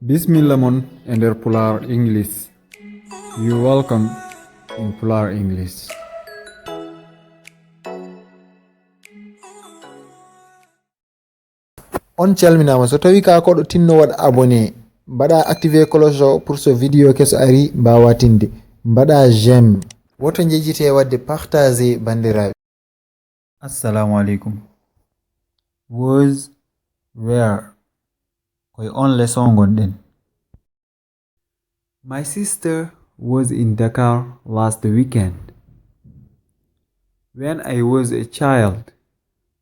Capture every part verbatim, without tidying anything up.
Bismilla mon e nder Pulaar English. You welcome in Pulaar English. On calminaama. So tawi ka koɗo tinno waɗ abonné, mbaɗa activé cloche o pour so vidéo keso ari mbawa tinde. Mbaɗa j'aime. Woto njejjite wadde partagé bandiraɓe. Assalamu alaikum. Was, were. Koy on leçon gonɗen. My sister was in Dakar last weekend. When I was a child,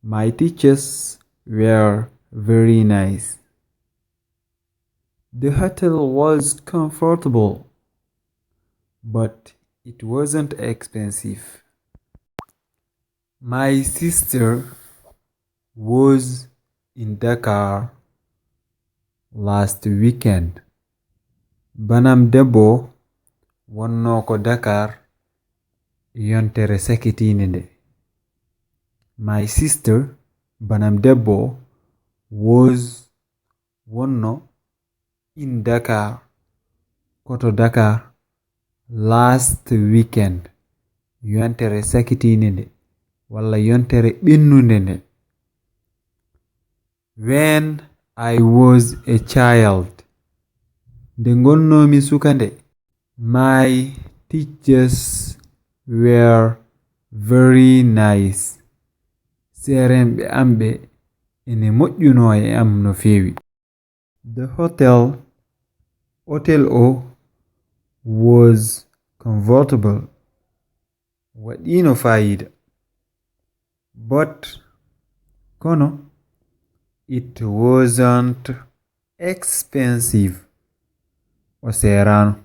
my teachers were very nice. The hotel was comfortable, but it wasn't expensive. My sister was in Dakar last weekend. Banam debbo wonno ko Dakar yontere sakitinde nde. My sister, banam debbo, was, wonno, in Dakar, koto Dakar, last weekend, yontere sakitinde nde, walla yontere ɓennunde nde. When I was a child, nde ngonnoomi suka nde, my teachers were very nice. Seerenɓe am ɓe ene moƴƴuno e am no feewi. The hotel, hotel o, was comfortable. Waɗino fayida. But, kono, it wasn't expensive. O seerano.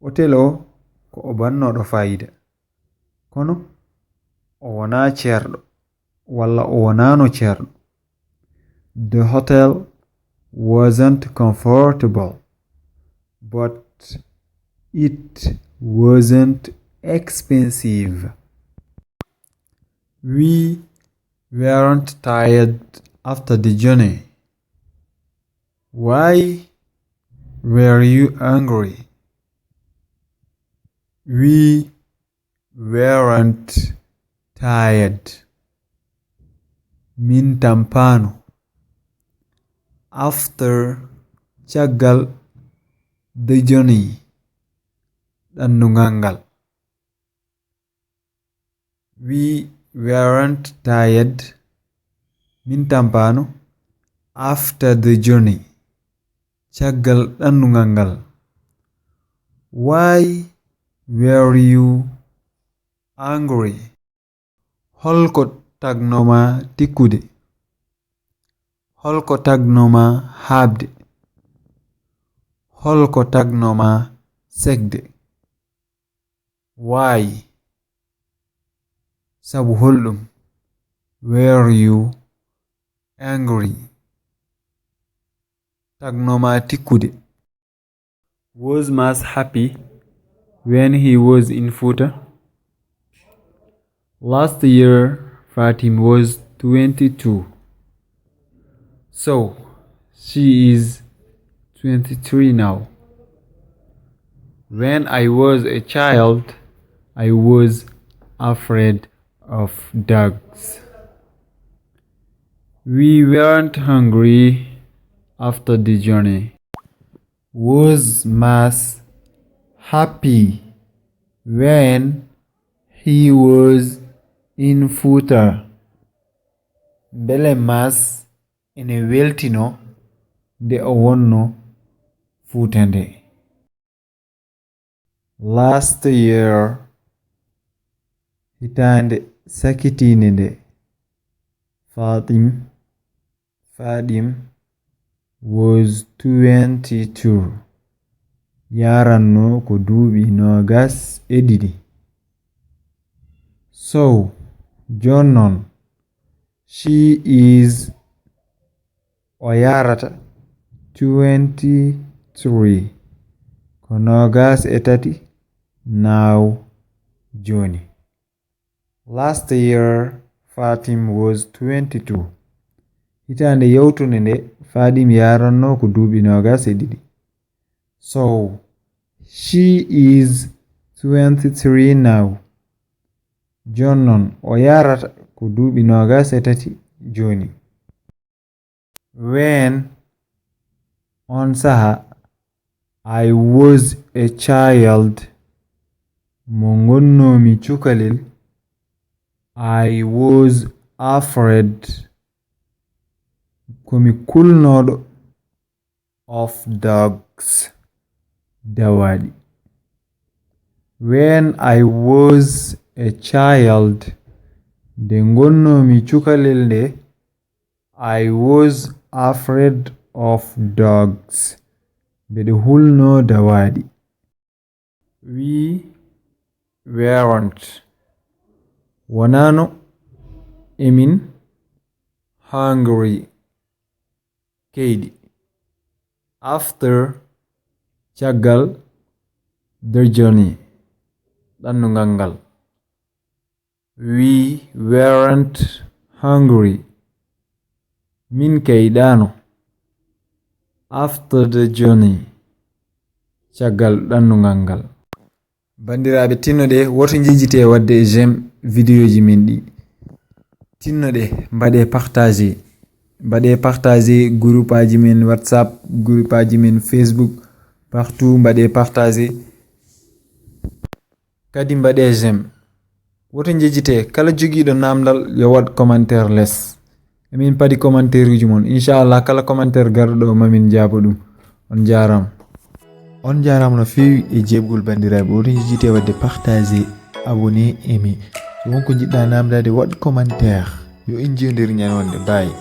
Hotel o ko o bannoɗo fayida. Kono, o wona ceerɗo, walla o wonano ceerɗo. The hotel wasn't comfortable, but it wasn't expensive. We weren't tired after the journey. Why were you hungry? We weren't tired. Min tampano. After, caggal, the journey, ɗannungal ngal. We weren't tired. Min tampano. After the journey, caggal ɗannungal ngal. Why were you hungry? Holko tagnoma tikkude? Holko tagnoma haɓde? Holko tagnoma sekde? Why? Sabu holɗum? Were you hungry? Tagnoma tikkude. Was Mas happy when he was in Futa? Last year, Fatim was twenty-two. So, she is twenty-three now. When I was a child, I was afraid of dogs. We weren't hungry after the journey. Was Mas happy when he was in Futa? Mbele Mas ene weltino nde o wonno Futa nde? Last year, hitaande sakitiinde nde, Fatim, Fatim was twenty-two. Yaranno ko duuɓi noogas e ɗiɗi. So, jooni noon, she is, o yarata, twenty-three, ko noogas e tati, now, jooni. Last year, Fatim was twenty-two. Hitaande yawtunde nde, Fadim yaranno ko duuɓi noogas e ɗiɗi. So, she is twenty-three now. Jooni noon o yarata ko duuɓi noogas e tati jooni. When, on saha, I was a child, mo ngonnoomi cukalel, I was afraid, ko mi kulnooɗo, of dogs, dawaaɗi. When I was a child, nde ngonnoomi cukalel nde, I was afraid of dogs, mbeɗo hulnoo dawaaɗi. We weren't, wonaano emin, hungry, keyɗi. After, caggal, the journey, ɗannungal ngal. We weren't hungry, min keyɗaano. After the journey, caggal ɗannungal ngal. Banndiraaɓe, tinnoɗe, woto njejjite waɗde j'aime vidéoji men ɗi. Tinnoɗe, mbaɗe partagé. Mbaɗe partagé groupe aji men WhatsApp, groupe aji men Facebook, partout mbaɗe partagé. Kadi mbaɗe j'aime. Woto njejjite, kala jogiiɗo naamndal yo waɗ commentaire les. Emin padi commentaire uji mon. Inchallah, kala commentaire garɗo ɗo mamin jaabo ɗum. On jaaraama. On jaaraama no feewi e jeeɓgol banndiraaɓe. Woto njejjite waɗde partagé, abonné, aimé. So won ko njiɗɗa naamndaade, waɗ commentaire. Yo en njiyodir ñande wonde. Bye.